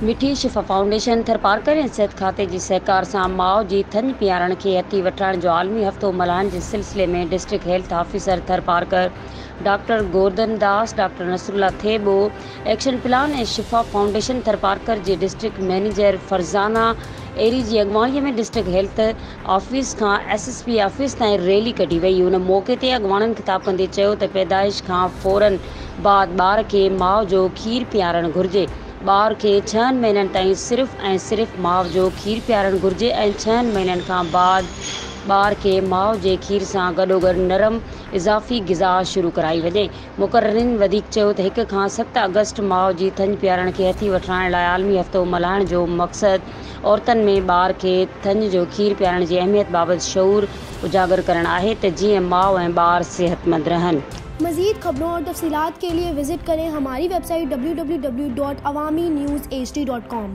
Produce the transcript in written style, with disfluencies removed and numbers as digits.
مٺي شفا فائونڊيشن ٿرپارڪر ۽ صحت کاتي جي سهڪار سان ماء جي ٿڃ پيارڻ کي هٿي وٺرائڻ جو عالمي هفتو ملهائڻ جي سلسلي ۾ district health officer Tharparkar doctor Gordhan Das, doctor Nasrullah Thebo, action plan ۽ Shifa foundation Tharparkar جي ڊسٽرڪٽ مئنيجر فرزانه ايري جي اڳواڻي ۾ ڊسٽرڪٽ هيلٿ آفيس کان ايس ايس پي آفيس تائين ريلي ڪڍي وئي. ان موقعي تي اڳواڻن خطاب ڪندي چيو ته پيدائش کان فورن بعد ٻار کي ماء جو کير پيارڻ گهرجي. ٻار کي ڇهن مهينن تائين صرف ۽ صرف ماء جو کير پيارڻ گهرجي ۽ ڇهن مهينن کان بعد ٻار کي ماء جي کير سان گڏوگڏ نرم اضافي غذا شروع ڪرائي وڃي. مقررين وڌيڪ چيو ته هڪ کان ست آگسٽ ماء جي ٿڃ پيارڻ کي هٿي وٺرائڻ لاء عالمي هفتو ملهائڻ جو مقصد عورتن ۾ ٻار کي ٿڃ جو کير پيارڻ جي اهميت بابت شعور اجاگر ڪرڻ آهي ته جيئن ماء ۽ ٻار صحتمند رهن. मज़ीद खबरों और तफसीलात के लिए विज़िट करें हमारी वेबसाइट www.awamiNewsHD.com।